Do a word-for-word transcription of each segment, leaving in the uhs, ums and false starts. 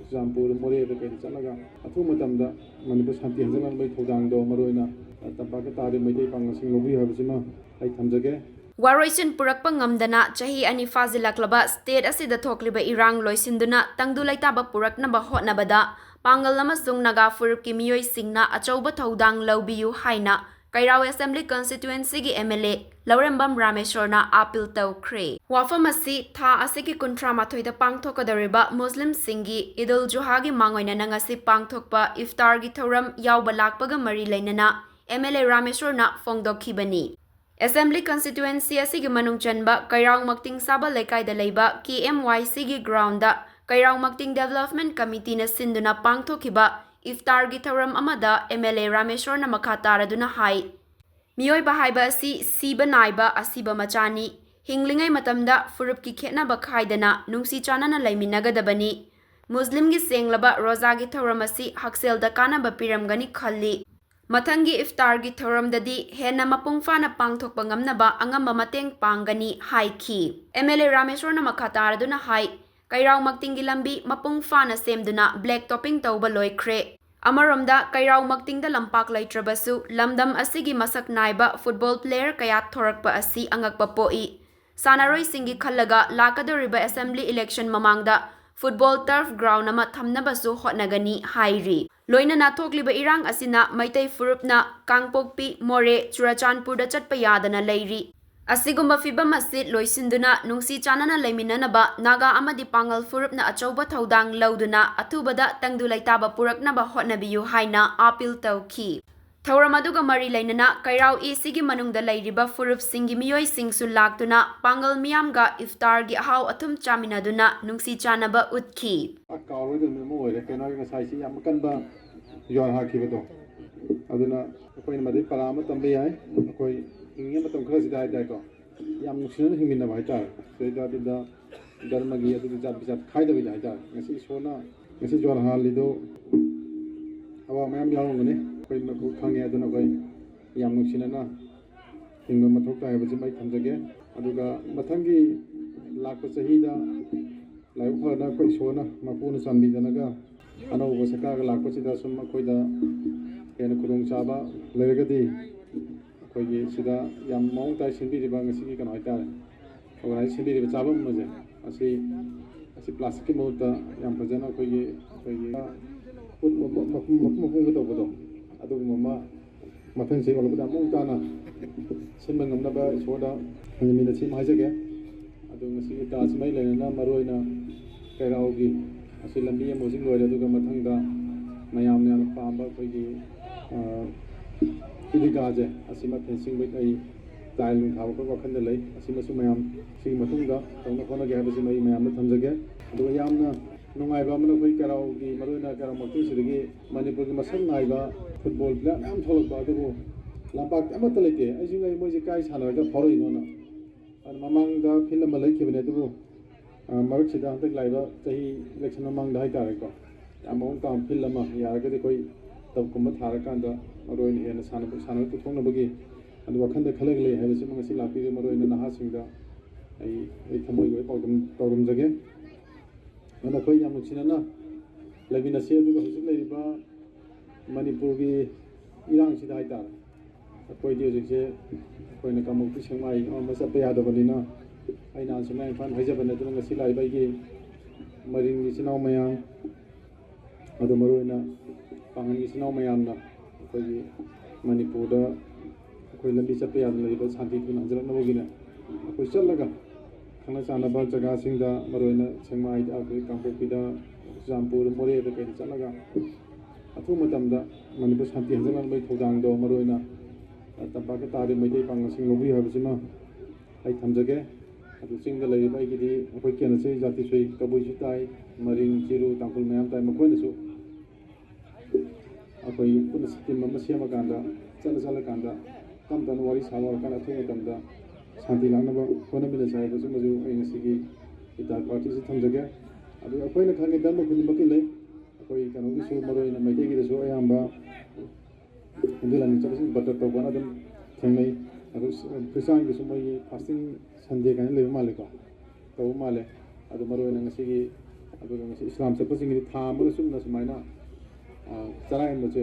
ꯆꯨꯔꯆꯥꯟꯄꯨꯔ, ꯃꯣꯔꯦꯗ ꯀꯩꯗ ꯆꯠꯂꯒ ꯑꯊꯨꯕ ꯃꯇꯝꯗ ꯃꯅꯤꯄꯨꯔ ꯁꯥꯟꯇꯤ ꯍꯟꯖꯤꯟꯅꯕꯒꯤ ꯊꯧꯗꯥꯡꯗꯣ ꯃꯔꯨꯑꯣꯏꯅ ꯇꯝꯄꯥꯛꯇ ꯇꯥꯔꯤꯕ ꯃꯩꯇꯩ ꯄꯥꯡꯒꯜꯁꯤꯡ ꯂꯧꯕꯤꯌꯨ ꯍꯥꯏꯕꯁꯤꯃ ꯑꯩ ꯊꯝꯖꯒꯦ꯫ ꯋꯥꯔꯣꯏꯁꯤꯟ ꯄꯨꯔꯛꯄ ꯉꯝꯗꯅ ꯆꯍꯤ ꯑꯅꯤ ꯐꯥꯖꯤꯜꯂꯛꯂꯕ state ꯑꯁꯤꯗ ꯊꯣꯛꯂꯤꯕ ꯏꯔꯥꯡ ꯂꯣꯏꯁꯤꯟꯗꯨꯅ ꯇꯪꯗꯨ ꯂꯩꯇꯥꯕ ꯄꯨꯔꯛꯅꯕ ꯍꯣꯠꯅꯕꯗ ꯄꯥꯡꯒꯜ ꯑꯃꯁꯨꯡ ꯅꯥꯒꯥ ꯐꯨꯔꯨꯞꯀꯤ ꯃꯤꯑꯣꯏꯁꯤꯡꯅ ꯑꯆꯧꯕ ꯊꯧꯗꯥꯡ ꯂꯧꯕꯤꯌꯨ ꯍꯥꯏꯅ ꯀꯩꯔꯥꯎ Assembly Constituencyꯒꯤ MLA ꯂꯧꯔꯦꯝꯕꯝ ꯔꯥꯃꯦꯁꯣꯔꯅ appeal ꯇꯧꯈ꯭ꯔꯦ꯫ ꯋꯥꯐꯝ ꯑꯁꯤ ꯊꯥ ꯑꯁꯤꯒꯤ ꯀꯨꯟꯊ꯭ꯔꯥ ꯃꯥꯊꯣꯏꯗ ꯄꯥꯡꯊꯣꯛꯀꯗꯧꯔꯤꯕ ꯃꯨꯁꯂꯤꯝꯁꯤꯡꯒꯤ ꯏꯗꯨꯜ ꯖꯨꯍꯥꯒꯤ ꯃꯥꯡꯑꯣꯏꯅꯅ ꯉꯁꯤ ꯄꯥꯡꯊꯣꯛꯄ ꯏꯐꯇꯥꯔꯒꯤ ꯊꯧꯔꯝ ꯌꯥꯎꯕ ꯂꯥꯛꯄꯒ ꯃꯔꯤ ꯂꯩꯅꯅ MLA ꯔꯥꯃꯦꯁꯣꯔꯅ ꯐꯣꯡꯗꯣꯛꯈꯤꯕꯅꯤ꯫ Assembly Constituency ꯑꯁꯤꯒꯤ ꯃꯅꯨꯡ ꯆꯟꯕ ꯀꯩꯔꯥꯎ ꯃꯛꯇꯤꯡ ꯁꯥꯕ ꯂꯩꯀꯥꯏꯗ ꯂꯩꯕ KMYCꯒꯤ groundꯗ ꯀꯩꯔꯥꯎ ꯃꯛꯇꯤꯡ Development Committeeꯅ ꯁꯤꯟꯗꯨꯅ ꯄꯥꯡꯊꯣꯛꯈꯤꯕ ꯏꯐꯇꯥꯔꯒꯤ ꯊꯧꯔꯝ ꯑꯃꯗ MLA ꯔꯥꯃꯦꯁꯣꯔꯅ ꯃꯈꯥ ꯇꯥꯔꯗꯨꯅ ꯍꯥꯏ, ꯃꯤꯑꯣꯏꯕ ꯍꯥꯏꯕ ꯑꯁꯤ ꯁꯤꯕ ꯅꯥꯏꯕ ꯑꯁꯤꯕ ꯃꯆꯥꯅꯤ꯫ ꯍꯤꯡꯂꯤꯉꯩ ꯃꯇꯝꯗ ꯐꯨꯔꯨꯞꯀꯤ ꯈꯦꯠꯅꯕ ꯈꯥꯏꯗꯅ ꯅꯨꯡꯁꯤ ꯆꯥꯟꯅꯅ ꯂꯩꯃꯤꯟꯅꯒꯗꯕꯅꯤ꯫ ꯃꯨꯁꯂꯤꯝꯒꯤ ꯁꯦꯡꯂꯕ ꯔꯣꯖꯥꯒꯤ ꯊꯧꯔꯝ ꯑꯁꯤ ꯍꯛꯁꯦꯜꯗ ꯀꯥꯟꯅꯕ ꯄꯤꯔꯝꯒꯅꯤ ꯈꯜꯂꯤ꯫ ꯃꯊꯪꯒꯤ ꯏꯐꯇꯥꯔꯒꯤ ꯊꯧꯔꯝꯗꯗꯤ ꯍꯦꯟꯅ ꯃꯄꯨꯡ ꯐꯥꯅ ꯄꯥꯡꯊꯣꯛꯄ ꯉꯝꯅꯕ ꯑꯉꯝꯕ ꯃꯇꯦꯡ ꯄꯥꯡꯒꯅꯤ ꯍꯥꯏꯈꯤ꯫ MLA ꯔꯥꯃꯦꯁꯣꯔꯅ ꯃꯈꯥ ꯇꯥꯔꯗꯨꯅ ꯍꯥꯏ, ꯀꯩꯔꯥꯎ ꯃꯛꯇꯤꯡꯒꯤ ꯂꯝꯕꯤ ꯃꯄꯨꯡ ꯐꯥꯅ ꯁꯦꯝꯗꯨꯅ black topping ꯇꯧꯕ ꯂꯣꯏꯈ꯭ꯔꯦ꯫ ꯑꯃꯔꯣꯝꯗ ꯀꯩꯔꯥꯎ ꯃꯛꯇꯤꯡꯗ ꯂꯝꯄꯥꯛ ꯂꯩꯇ꯭ꯔꯕꯁꯨ ꯂꯝꯗꯝ ꯑꯁꯤꯒꯤ ꯃꯁꯛ ꯅꯥꯏꯕ football player ꯀꯌꯥ ꯊꯣꯔꯛꯄ ꯑꯁꯤ ꯑꯉꯛꯄ ꯄꯣꯛꯏ꯫ ꯁꯥꯟꯅꯔꯣꯏꯁꯤꯡꯒꯤ ꯈꯜꯂꯒ ꯂꯥꯛꯀꯗꯧꯔꯤꯕ Assembly election ꯃꯃꯥꯡꯗ football turf ground ꯑꯃ ꯊꯝꯅꯕꯁꯨ ꯍꯣꯠꯅꯒꯅꯤ ꯍꯥꯏꯔꯤ꯫ ꯂꯣꯏꯅꯅ ꯊꯣꯛꯂꯤꯕ ꯏꯔꯥꯡ ꯑꯁꯤꯅ ꯃꯩꯇꯩ ꯐꯨꯔꯨꯞꯅ ꯀꯥꯡꯄꯣꯛꯄꯤ, ꯃꯣꯔꯦ, ꯆꯨꯔꯆꯥꯟꯄꯨꯔꯗ ꯆꯠꯄ ꯌꯥꯗꯅ ꯂꯩꯔꯤ꯫ ꯑꯁꯤꯒꯨꯝꯕ ꯐꯤꯕꯝ ꯑꯁꯤ ꯂꯣꯏꯁꯤꯟꯗꯨꯅ ꯅꯨꯡꯁꯤ ꯆꯥꯟꯅꯅ ꯂꯩꯃꯤꯟꯅꯅꯕ ꯅꯥꯒꯥ ꯑꯃꯗꯤ ꯄꯥꯡꯒꯜ ꯐꯨꯔꯨꯞꯅ ꯑꯆꯧꯕ ꯊꯧꯗꯥꯡ ꯂꯧꯗꯨꯅ ꯑꯊꯨꯕꯗ ꯇꯪꯗꯨ ꯂꯩꯇꯥꯕ ꯄꯨꯔꯛꯅꯕ ꯍꯣꯠꯅꯕꯤꯌꯨ ꯍꯥꯏꯅ appeal ꯇꯧꯈꯤ꯫ ꯊꯧꯔꯝ ꯑꯗꯨꯒ ꯃꯔꯤ ꯂꯩꯅꯅ ꯀꯩꯔꯥꯎ ECꯒꯤ ꯃꯅꯨꯡꯗ ꯂꯩꯔꯤꯕ ꯐꯨꯔꯨꯞꯁꯤꯡꯒꯤ ꯃꯤꯑꯣꯏꯁꯤꯡꯁꯨ ꯂꯥꯛꯇꯨꯅ ꯄꯥꯡꯒꯜ ꯃꯤꯌꯥꯝꯒ ꯏꯐꯇꯥꯔꯒꯤ ꯑꯍꯥꯎ ꯑꯊꯨꯝ ꯆꯥꯃꯤꯟꯅꯗꯨꯅ ꯅꯨꯡꯁꯤ ꯆꯥꯟꯅꯕ ꯎꯠꯈꯤ꯫ ꯀꯥꯎꯔꯣꯏꯗꯕ ꯅꯨꯃꯤꯠ ꯑꯃ ꯑꯣꯏꯔꯦ꯫ ꯀꯩꯅꯣꯒꯤ ꯉꯁꯥꯏꯁꯤ ꯌꯥꯝ ꯑꯀꯟꯕ ꯖ꯭ꯋꯥꯔ ꯍꯥꯈꯤꯕꯗꯣ, ꯑꯗꯨꯅ ꯑꯩꯈꯣꯏꯅ ꯃꯗꯨꯒꯤ ꯄꯔꯥ ꯑꯃ ꯇꯝꯕ ꯌꯥꯏ꯫ ꯑꯩꯈꯣꯏ ꯍꯤꯡꯉꯤꯉꯩ ꯃꯇꯝ ꯈꯔꯁꯤꯗ ꯍꯥꯏꯇꯥꯔꯦꯀꯣ, ꯌꯥꯝ ꯅꯨꯡꯁꯤꯅꯅ ꯍꯤꯡꯃꯤꯟꯅꯕ ꯍꯥꯏꯇꯥꯔꯦ꯫ ꯁꯤꯗꯩꯗ ꯑꯗꯨꯗ ꯙꯔꯃꯒꯤ ꯑꯗꯨꯗ ꯖꯥꯠ ꯕꯤꯖꯥꯠ ꯈꯥꯏꯗꯕꯤꯗ ꯍꯥꯏꯇꯥꯔꯦ꯫ ꯉꯁꯤ ꯏꯁꯣꯔꯅ ꯉꯁꯤ ꯖ꯭ꯋꯥꯔ ꯍꯥꯜꯂꯤꯗꯣ ꯑꯋꯥ ꯃꯌꯥꯝ ꯌꯥꯎꯔꯝꯒꯅꯤ, ꯑꯩꯈꯣꯏ ꯃꯗꯨ ꯈꯪꯉꯦ꯫ ꯑꯗꯨꯅ ꯑꯩꯈꯣꯏ ꯌꯥꯝ ꯅꯨꯡꯁꯤꯅꯅ ꯍꯤꯡꯕ ꯃꯊꯧ ꯇꯥꯏ ꯍꯥꯏꯕꯁꯤꯃ ꯑꯩ ꯊꯝꯖꯒꯦ꯫ ꯑꯗꯨꯒ ꯃꯊꯪꯒꯤ ꯂꯥꯛꯄ ꯆꯍꯤꯗ ꯂꯥꯏꯕꯛ ꯐꯗꯅ ꯑꯩꯈꯣꯏ ꯏꯁꯣꯔꯅ ꯃꯄꯨꯅ ꯆꯥꯟꯕꯤꯗꯅꯒ ꯑꯅꯧꯕ ꯁꯔꯀꯥꯔꯒ ꯂꯥꯛꯄꯁꯤꯗ ꯁꯨꯝ ꯑꯩꯈꯣꯏꯗ ꯍꯦꯟꯅ ꯈꯨꯗꯣꯡꯆꯥꯕ ꯂꯩꯔꯒꯗꯤ ꯑꯩꯈꯣꯏꯒꯤ ꯁꯤꯗ ꯌꯥꯝ ꯃꯑꯣꯡ ꯇꯥꯏ ꯁꯤꯟꯕꯤꯔꯤꯕ ꯉꯁꯤꯒꯤ ꯀꯩꯅꯣ ꯍꯥꯏꯇꯥꯔꯦ, ꯑꯣꯔꯒꯅꯥꯏꯖ ꯁꯤꯟꯕꯤꯔꯤꯕ ꯆꯥꯐꯝ ꯑꯃꯁꯦ, ꯑꯁꯤ ꯑꯁꯤ ꯄ꯭ꯂꯥꯁꯇꯤꯛꯀꯤ ꯃꯍꯨꯠꯇ ꯌꯥꯝ ꯐꯖꯅ ꯑꯩꯈꯣꯏꯒꯤ ꯑꯩꯈꯣꯏꯒꯤ ꯄꯣꯠ ꯃꯄꯨꯝ ꯃꯄꯨꯝ ꯃꯄꯨꯝ ꯃꯄꯨꯝꯒ ꯇꯧꯕꯗꯣ, ꯑꯗꯨꯒꯨꯝꯕ ꯑꯃ ꯃꯊꯪꯁꯤ ꯑꯣꯜꯂꯛꯄꯗ ꯑꯃꯨꯛ ꯇꯥꯅ ꯁꯤꯟꯕ ꯉꯝꯅꯕ ꯏꯁꯣꯔꯗ ꯈꯪꯖꯃꯤꯟꯅ ꯁꯤꯃ ꯍꯥꯏꯖꯒꯦ꯫ ꯑꯗꯨ ꯉꯁꯤꯒꯤ ꯇꯥꯁꯤ ꯃꯔꯤ ꯂꯩꯅꯅ ꯃꯔꯨꯑꯣꯏꯅ ꯀꯩꯔꯥꯎꯒꯤ ꯑꯁꯤ ꯂꯝꯕꯤ ꯑꯃ ꯍꯧꯖꯤꯛ ꯂꯣꯏꯔꯦ, ꯑꯗꯨꯒ ꯃꯊꯪꯗ ꯃꯌꯥꯝꯅ ꯌꯥꯝꯅ ꯄꯥꯝꯕ ꯑꯩꯈꯣꯏꯒꯤ, ꯑ, ꯏꯗꯤꯒꯥꯁꯦ ꯑꯁꯤꯃ ꯐꯦꯟꯁꯤꯡ ꯋꯤꯠ ꯑꯩ ꯇꯥꯏꯜ ꯅꯨꯡ ꯊꯥꯕ ꯈꯣꯠꯄ ꯋꯥꯈꯜꯗ ꯂꯩ꯫ ꯑꯁꯤꯃꯁꯨ ꯃꯌꯥꯝ ꯁꯤꯒꯤ ꯃꯇꯨꯡꯗ ꯇꯧꯅ ꯈꯣꯠꯅꯒꯦ ꯍꯥꯏꯕꯁꯤꯃ ꯑꯩ ꯃꯌꯥꯝꯗ ꯊꯝꯖꯒꯦ꯫ ꯑꯗꯨꯒ ꯌꯥꯝꯅ ꯅꯨꯡꯉꯥꯏꯕ ꯑꯃꯅ ꯑꯩꯈꯣꯏ ꯀꯩꯔꯥꯎꯒꯤ, ꯃꯔꯨꯑꯣꯏꯅ ꯀꯩꯔꯥꯎ ꯃꯇꯨꯡꯁꯤꯗꯒꯤ ꯃꯅꯤꯄꯨꯔꯒꯤ ꯃꯁꯛ ꯅꯥꯏꯕ ꯐꯨꯠꯕꯣꯜ ꯄ꯭ꯂꯦꯌꯔ ꯃꯌꯥꯝ ꯊꯣꯛꯂꯛꯄ, ꯑꯗꯨꯕꯨ ꯂꯝꯄꯥꯛꯇꯤ ꯑꯃꯠꯇ ꯂꯩꯇꯦ꯫ ꯑꯩꯁꯨ ꯉꯛꯏ ꯃꯣꯏꯁꯦ ꯀꯥꯏ ꯁꯥꯟꯅꯔꯒ ꯐꯥꯎꯔꯛꯏꯅꯣꯅ꯫ ꯑꯗꯨ ꯃꯃꯥꯡꯗ ꯐꯤꯜ ꯑꯃ ꯂꯩꯈꯤꯕꯅꯦ, ꯑꯗꯨꯕꯨ, ꯑ, ꯃꯔꯛꯁꯤꯗ ꯍꯟꯗꯛ ꯂꯥꯛꯏꯕ ꯆꯍꯤ ꯏꯂꯦꯛꯁꯟ ꯃꯃꯥꯡꯗ ꯍꯥꯏꯇꯥꯔꯦꯀꯣ, ꯌꯥꯝ ꯃꯑꯣꯡ ꯇꯥꯕ ꯐꯤꯜ ꯑꯃ ꯌꯥꯔꯒꯗꯤ ꯑꯩꯈꯣꯏ ꯇꯞꯀꯨꯝꯕ ꯊꯥꯔꯀꯥꯟꯗ ꯃꯔꯨ ꯑꯣꯏꯅ ꯍꯦꯟꯅ ꯁꯥꯟꯅꯕ, ꯁꯥꯟꯅꯕ ꯄꯨꯊꯣꯛꯅꯕꯒꯤ ꯑꯗꯨ ꯋꯥꯈꯜꯗ ꯈꯜꯂꯒ ꯂꯩ ꯍꯥꯏꯕꯁꯤꯃ ꯉꯁꯤ ꯂꯥꯛꯄꯤꯔꯤꯕ ꯃꯔꯨ ꯑꯣꯏꯅ ꯅꯍꯥꯁꯤꯡꯗ ꯑꯩ, ꯑꯩ ꯊꯃꯣꯏꯒꯤ ꯑꯣꯏꯕ ꯄꯥꯎꯗꯝ ꯇꯧꯔꯝꯖꯒꯦ꯫ ꯑꯗꯨꯅ ꯑꯩꯈꯣꯏ ꯌꯥꯝ ꯅꯨꯡꯁꯤꯅꯅ ꯂꯩꯃꯤꯟꯅꯁꯤ꯫ ꯑꯗꯨꯒ ꯍꯧꯖꯤꯛ ꯂꯩꯔꯤꯕ ꯃꯅꯤꯄꯨꯔꯒꯤ ꯏꯔꯥꯡꯁꯤꯗ ꯍꯥꯏꯇꯥꯔꯦ, ꯑꯩꯈꯣꯏꯗꯤ ꯍꯧꯖꯤꯛꯁꯦ ꯑꯩꯈꯣꯏꯅ ꯀꯥꯡꯄꯣꯛꯄꯤ ꯁꯦꯛꯃꯥꯏ ꯑꯃ ꯑꯃ ꯆꯠꯄ ꯌꯥꯗꯕꯅꯤꯅ, ꯑꯩ ꯅꯍꯥꯟ ꯁꯦꯛꯃꯥꯏ ꯏꯝꯐꯥꯜ ꯍꯥꯏꯖꯕꯅꯦ, ꯑꯗꯨꯅ ꯉꯁꯤ ꯂꯥꯛꯏꯕ ꯑꯩꯒꯤ ꯃꯔꯤꯡꯒꯤ ꯏꯆꯤꯟ ꯏꯅꯥꯎ ꯃꯌꯥꯝ, ꯑꯗꯨ ꯃꯔꯨꯑꯣꯏꯅ ꯄꯥꯡꯒꯜꯒꯤ ꯏꯆꯤꯟ ꯏꯅꯥꯎ ꯃꯌꯥꯝꯅ ꯑꯩꯈꯣꯏꯒꯤ ꯃꯅꯤꯄꯨꯔꯗ ꯑꯩꯈꯣꯏ ꯂꯝꯕꯤ ꯆꯠꯄ ꯌꯥꯗꯅ ꯂꯩꯔꯤꯕ ꯁꯥꯟꯇꯤ ꯊꯨꯅ ꯍꯟꯖꯤꯜꯂꯛꯅꯕꯒꯤꯅꯦ꯫ ꯑꯩꯈꯣꯏ ꯆꯠꯂꯒ ꯈꯪꯅ ꯆꯥꯟꯅꯕ ꯖꯒꯥꯁꯤꯡꯗ, ꯃꯔꯨꯑꯣꯏꯅ ꯁꯦꯛꯃꯥꯏꯗ, ꯑꯩꯈꯣꯏ ꯀꯥꯡꯄꯣꯛꯄꯤꯗ, ꯆꯨꯔꯆꯥꯟꯄꯨꯔ, ꯃꯣꯔꯦꯗ ꯀꯩꯗ ꯆꯠꯂꯒ ꯑꯊꯨꯕ ꯃꯇꯝꯗ ꯃꯅꯤꯄꯨꯔ ꯁꯥꯟꯇꯤ ꯍꯟꯖꯤꯜꯂꯛꯅꯕꯒꯤ ꯊꯧꯗꯥꯡꯗꯣ ꯃꯔꯨꯑꯣꯏꯅ ꯇꯝꯄꯥꯛꯇ ꯇꯥꯔꯤꯕ ꯃꯩꯇꯩ ꯄꯥꯡꯒꯜꯁꯤꯡ ꯂꯧꯕꯤꯌꯨ ꯍꯥꯏꯕꯁꯤꯃ ꯑꯩ ꯊꯝꯖꯒꯦ꯫ ꯑꯗꯨ ꯆꯤꯡꯗ ꯂꯩꯔꯤꯕ ꯑꯩꯒꯤꯗꯤ ꯑꯩꯈꯣꯏ ꯀꯦꯟꯗ꯭ꯔꯁꯤ ꯖꯥꯇꯤ ꯁꯨꯏ, ꯀꯕꯨꯏꯁꯨ ꯇꯥꯏ, ꯃꯔꯤꯡ, ꯆꯤꯔꯨ, ꯇꯥꯡꯈꯨꯜ ꯃꯌꯥꯝ ꯇꯥꯏ꯫ ꯃꯈꯣꯏꯅꯁꯨ ꯑꯩꯈꯣꯏ ꯄꯨꯟꯅ ꯇꯤꯝ ꯑꯃ ꯁꯦꯝꯃꯀꯥꯟꯗ, ꯆꯠꯂ ꯆꯠꯂꯀꯥꯟꯗ ꯇꯞ ꯇꯞꯅ ꯋꯥꯔꯤ ꯁꯥꯕ ꯍꯧꯔꯀꯥꯟꯗ ꯑꯊꯨꯕ ꯃꯇꯝꯗ ꯁꯥꯟꯇꯤ ꯂꯥꯛꯅꯕ ꯍꯣꯠꯅꯃꯤꯟꯅꯁꯦ ꯍꯥꯏꯕꯁꯤꯃꯁꯨ ꯑꯩ ꯉꯁꯤꯒꯤ ꯏꯐꯇꯥꯔ ꯄꯥꯔꯇꯤꯁꯤ ꯊꯝꯖꯒꯦ꯫ ꯑꯗꯨ ꯑꯩꯈꯣꯏꯅ ꯈꯪꯉꯤ, ꯙꯔꯃ ꯈꯨꯗꯤꯡꯃꯛꯀꯤ ꯂꯩ꯫ ꯑꯩꯈꯣꯏ ꯀꯩꯅꯣꯒꯤꯁꯨ, ꯃꯔꯨꯑꯣꯏꯅ ꯃꯩꯇꯩꯒꯤꯗꯁꯨ ꯑꯌꯥꯝꯕ ꯍꯤꯟꯗꯨ ꯂꯥꯏꯅꯤꯡ ꯆꯠꯄꯁꯤꯡ ꯕ꯭ꯔꯇ ꯇꯧꯕꯅ ꯑꯗꯨꯝ ꯊꯦꯡꯅꯩ꯫ ꯑꯗꯨ ꯈ꯭ꯔꯤꯁꯇꯥꯟꯒꯤꯁꯨ ꯃꯣꯏꯒꯤ ꯐꯥꯁꯇꯤꯡ ꯁꯟꯗꯦ ꯀꯥꯏꯅ ꯂꯩꯕ ꯃꯥꯜꯂꯦꯀꯣ, ꯇꯧꯕ ꯃꯥꯜꯂꯦ꯫ ꯑꯗꯨ ꯃꯔꯨꯑꯣꯏꯅ ꯉꯁꯤꯒꯤ, ꯑꯗꯨꯒ ꯉꯁꯤ ꯏꯁꯂꯥꯝ ꯆꯠꯄꯁꯤꯡꯒꯤꯗꯤ ꯊꯥ ꯑꯃꯒ ꯆꯨꯞꯅ ꯁꯨꯃꯥꯏꯅ, ꯑ, ꯆꯔꯥ ꯍꯦꯟꯕꯁꯦ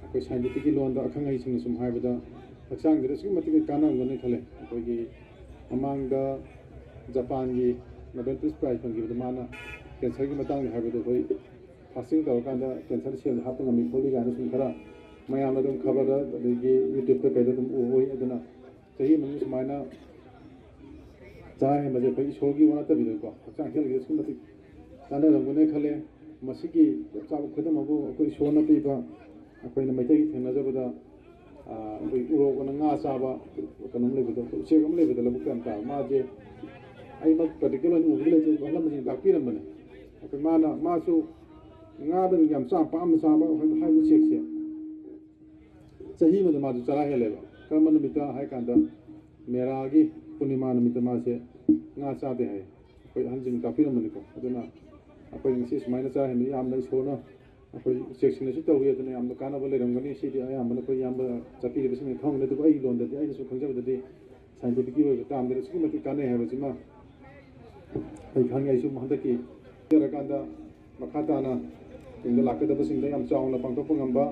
ꯑꯩꯈꯣꯏ scientificꯀꯤ ꯂꯣꯟꯗ ꯑꯈꯪ ꯑꯍꯩꯁꯤꯡꯅ ꯁꯨꯝ ꯍꯥꯏꯕꯗ ꯍꯛꯆꯥꯡꯗꯗꯤ ꯑꯁꯨꯛꯀꯤ ꯃꯇꯤꯛ ꯀꯥꯟꯅꯔꯝꯒꯅꯤ ꯈꯜꯂꯦ꯫ ꯑꯩꯈꯣꯏꯒꯤ ꯃꯃꯥꯡꯗ ꯖꯄꯥꯟꯒꯤ Nobel Peace Prize ꯐꯪꯈꯤꯕꯗ ꯃꯥꯅ cancerꯒꯤ ꯃꯇꯥꯡꯗ ꯍꯥꯏꯕꯗꯣ ꯑꯩꯈꯣꯏ fasting ꯇꯧꯔꯀꯥꯟꯗ cancer cellꯗ ꯍꯥꯠꯄ ꯉꯝꯃꯤ ꯈꯣꯠꯂꯤ ꯀꯥꯏꯅ ꯁꯨꯝ ꯈꯔ ꯃꯌꯥꯝꯅ ꯑꯗꯨꯝ ꯈꯕꯔꯗ ꯑꯗꯒꯤ YouTubeꯇ ꯀꯩꯗ ꯑꯗꯨꯝ ꯎꯕ ꯎꯏ꯫ ꯑꯗꯨꯅ ꯆꯍꯤ ꯑꯃꯒꯤ ꯁꯨꯃꯥꯏꯅ ꯆꯔꯥ ꯍꯦꯟꯕꯁꯦ ꯑꯩꯈꯣꯏ ꯏꯁꯣꯔꯒꯤ ꯋꯥ ꯅꯠꯇꯕꯤꯗꯀꯣ, ꯍꯛꯆꯥꯡ healthꯀꯤꯗꯤ ꯑꯁꯨꯛꯀꯤ ꯃꯇꯤꯛ ꯀꯥꯟꯅꯔꯝꯒꯅꯤ ꯈꯜꯂꯦ꯫ ꯃꯁꯤꯒꯤ ꯆꯞ ꯆꯥꯕ ꯈꯨꯗꯝ ꯑꯃꯕꯨ ꯑꯩꯈꯣꯏ ꯏꯁꯣꯔꯅ ꯄꯤꯕ, ꯑꯩꯈꯣꯏꯅ ꯃꯩꯇꯩꯒꯤ ꯊꯦꯡꯅꯖꯕꯗ, ꯑ, ꯑꯩꯈꯣꯏ ꯎꯔꯣꯛ ꯑꯅ ꯉꯥ ꯆꯥꯕ ꯀꯩꯅꯣꯝ ꯂꯩꯕꯗꯣ, ꯎꯆꯦꯛ ꯑꯃ ꯂꯩꯕꯗꯣ ꯂꯧꯕꯨꯛꯇ ꯌꯥꯝ ꯇꯥꯕ꯫ ꯃꯥꯁꯦ ꯑꯩꯃꯛ practical ꯑꯣꯏꯅ ꯎꯕꯗꯤ ꯂꯩꯇꯦ, ꯑꯍꯜ ꯂꯃꯟꯁꯤꯡꯅ ꯇꯥꯛꯄꯤꯔꯝꯕꯅꯦ꯫ ꯑꯩꯈꯣꯏ ꯃꯥꯅ, ꯃꯥꯁꯨ ꯉꯥꯗ ꯌꯥꯝ ꯆꯥ-, ꯄꯥꯝꯅ ꯆꯥꯕ ꯍꯥꯏꯕ ꯎꯆꯦꯛꯁꯦ ꯆꯍꯤ ꯑꯃꯗ ꯃꯥꯁꯨ ꯆꯔꯥ ꯍꯦꯜꯂꯦꯕ꯫ ꯀꯔꯝꯕ ꯅꯨꯃꯤꯠꯇ ꯍꯥꯏ ꯀꯥꯟꯗ ꯃꯦꯔꯥꯒꯤ ꯄꯨꯔꯅꯤꯃꯥ ꯅꯨꯃꯤꯠꯇ ꯃꯥꯁꯦ ꯉꯥ ꯆꯥꯗꯦ ꯍꯥꯏ꯫ ꯑꯩꯈꯣꯏ ꯑꯍꯟꯁꯤꯡꯅ ꯇꯥꯛꯄꯤꯔꯝꯕꯅꯤꯀꯣ꯫ ꯑꯗꯨꯅ ꯑꯩꯈꯣꯏ ꯉꯁꯤ ꯁꯨꯃꯥꯏꯅ ꯆꯔꯥ ꯍꯦꯟꯕ ꯌꯥꯝꯅ ꯏꯁꯣꯔꯅ ꯑꯩꯈꯣꯏ ꯎꯆꯦꯛꯁꯤꯡꯅꯁꯨ ꯇꯧꯏ, ꯑꯗꯨꯅ ꯌꯥꯝꯅ ꯀꯥꯟꯅꯕ ꯂꯩꯔꯝꯒꯅꯤ꯫ ꯁꯤꯗꯤ ꯑꯌꯥꯝꯕꯅ ꯑꯩꯈꯣꯏ ꯏꯌꯥꯝꯕ ꯆꯠꯄꯤꯔꯤꯕꯁꯤꯡꯅ ꯈꯪꯉꯝꯒꯅꯤ, ꯑꯗꯨꯕꯨ ꯑꯩꯒꯤ ꯂꯣꯟꯗꯗꯤ ꯑꯩꯅ ꯁꯨꯝ ꯈꯪꯖꯕꯗꯗꯤ scientificꯀꯤ ꯑꯣꯏꯕ termꯗꯗꯤ ꯑꯁꯨꯛꯀꯤ ꯃꯇꯤꯛ ꯀꯥꯟꯅꯩ ꯍꯥꯏꯕꯁꯤꯃ ꯑꯩ ꯈꯪꯉꯦ꯫ ꯑꯩꯁꯨ ꯍꯟꯗꯛꯀꯤ ꯂꯩꯔꯀꯥꯟꯗ ꯃꯈꯥ ꯇꯥꯅ ꯇꯨꯡꯗ ꯂꯥꯛꯀꯗꯕꯁꯤꯡꯗ ꯌꯥꯝ ꯆꯥꯎꯅ ꯄꯥꯡꯊꯣꯛꯄ ꯉꯝꯕ